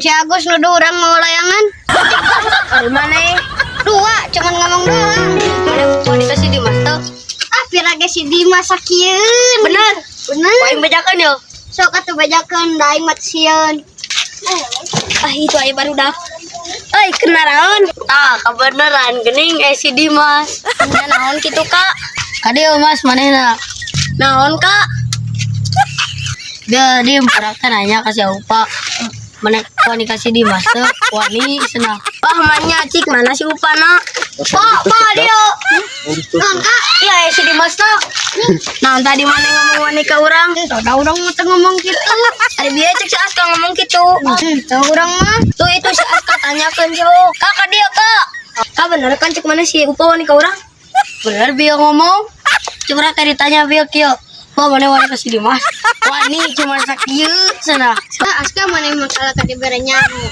Si Agus nuduh urang mawa layangan. Dari mana? Dua, cuman ngomong doang. Maneh wani ka si Dimas tuh? Ah, pira ge si Dimas sakieun. Bener. Bener. Ku aing bejakeun yo. Sok atuh bejakeun, da aing mah sieun. Ah, itu aya barudak. Euy, kenaraon? Tah, kebeneran geuning si Dimas. Nya naon kitu, Kak? Kadieu, Mas, manehna. Naon, Kak? Dia dia teh nanya ka si Upa. Maneh wani ka si Dimas teu? Wani cenah. Wah, manya cik mana si Upa na? Pak, Pak, dia. Naon, Kak? Iya, si Dimas tuh. Nah, tadi maneh ngomong wani ka urang? Tahu urang mah teu ngomong kitu. Ada bieu cek si Aska ngomong gitu. Tahu urang mah. Tuh itu si Aska tanyakeun jo. Kak, ka dia, Kak. Kak, bener kan cek maneh si Upa wani ka urang? Bener bieu ngomong. Coba teh ditanya bieu kieu. Wah, maneh wani ka si Dimas? Wani cuma sakieu cenah. Ah, Aska maneh mah kalah ka dibere nyaho.